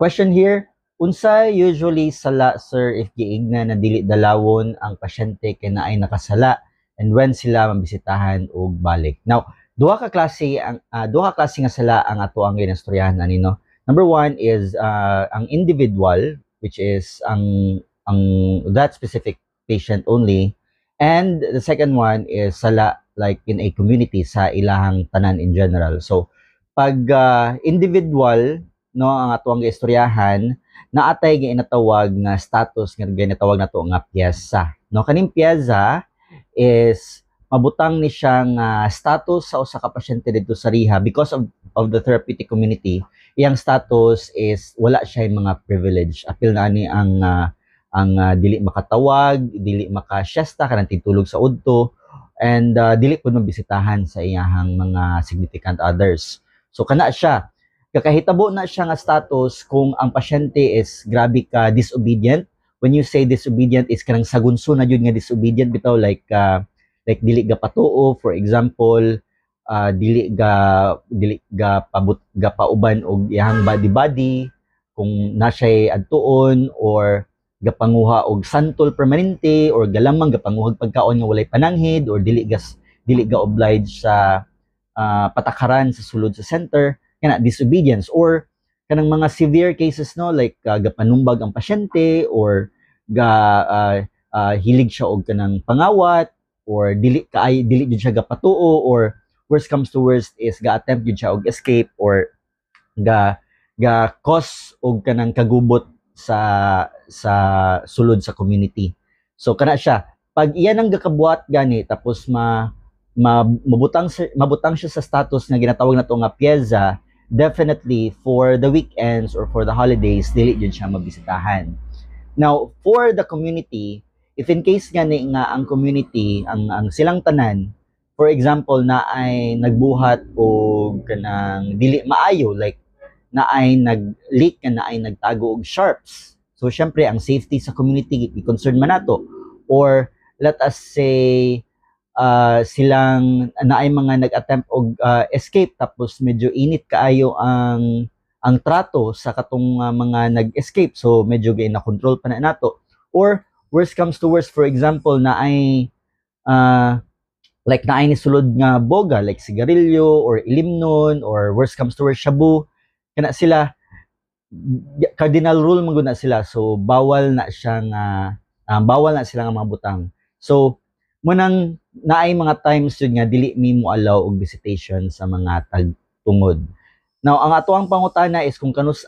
Question here, unsay usually sala, sir, if giigna na dili dalawon ang pasyente kay naay nakasala and when sila mabisitahan og balik? Now, duha ka klase nga sala ang ato ang ginastoryahan ani, no. Number one is ang individual, which is ang that specific patient only, and the second one is sala like in a community, sa ilahang tanan in general. So pag individual, no, ang ato ang giistoryahan, naatay ginatawag nga status nga ginatawag nato nga pyesa, no. Kaning pyesa is mabutang ni siya nga status sa usa ka pasyente didto sa rehab because of the therapeutic community. Iyang status is wala siya mga privilege, apil na ani ang dili makatawag, dili makasyesta, kanang tigtulog sa udto, and dili pud mabisitahan sa iyahang mga significant others. So kana siya, kakahitabo na siya nga status kung ang pasyente is grabe ka disobedient. When you say disobedient is kanang sagunso na jud nga disobedient bitaw, like dili ga patuo, for example, dili ga pabut ga pauban og iyang body body kung na siya adtuon, or gapanguha og santol permanente, or galamang gapanguhag pagkaon nga walay pananghid, or dili ga oblige sa patakaran sa sulod sa center. Kana disobedience, or kanang mga severe cases, no, like gapanumbag ang pasyente, or ga hilig siya og kanang pangawat, or dili kaay dili jud siya gapatuo, or worst comes to worst is ga-attempt jud siya og escape, or ga cause og kanang kagubot sa sulod sa community. So kana siya, pag iyan ang gakabuhat gani tapos ma mabutang siya sa status nga ginatawag nato nga pieza, definitely for the weekends or for the holidays dili jud siya mabisitahan. Now, for the community, if in case gani nga ang community, ang silang tanan, for example, na ay nagbuhat og kanang dili maayo, like na ay nag-leak, na ay nagtago og sharps. So syempre ang safety sa community i-concern man nato. Or let us say silang naay mga nag-attempt og escape, tapos medyo init kaayo ang trato sa katong mga nag-escape, so medyo gay na control pa na nato. Or worst comes to worst, for example, na ay like naay ni sulod nga boga, like sigarilyo or ilimnon, or worst comes to worst, shabu, kana sila, cardinal rule man gud na sila. So bawal na sila nga mga butang. So munang naay mga times yun nga dili mi mo allow og visitation sa mga tagtungod. Now, ang ato ang pangutana is kung kanus